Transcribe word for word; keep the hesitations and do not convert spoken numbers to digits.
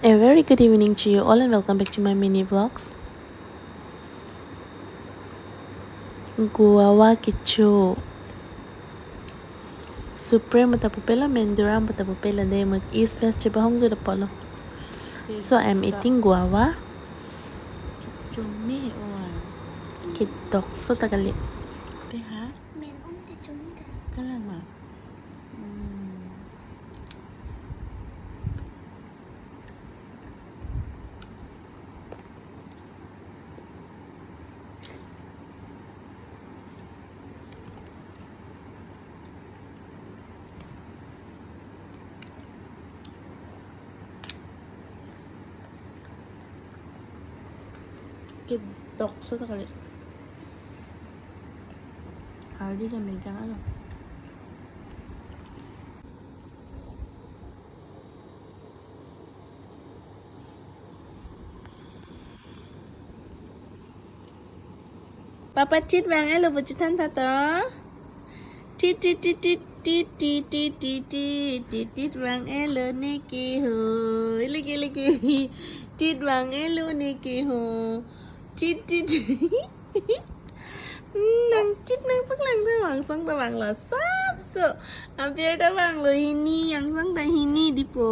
A very good evening to you all and welcome back to my mini vlogs. Guava kecho. Supreme ta pupelo, Menduram ta pupelo de mo East West cheba hong do polo. So I'm eating guava. Chumi oi. Kedokso ta kali. Pe ha? Men ong te chumi ka. Kalang ma. Hmm. Kedokso ta kali. Ardi ka milkang alo. Papa treat vang-elo pu chethan tha to. Treat, treat, treat, treat, treat vang-elo neke ho. Iliki, iliki. Treat vang-elo neke ho. Treat, treat. Hmm, nang treat nangpaklang ta vang, angsong ta vanglo. Sapso. Aber ta vanglo hini, angsong ta hini dipo.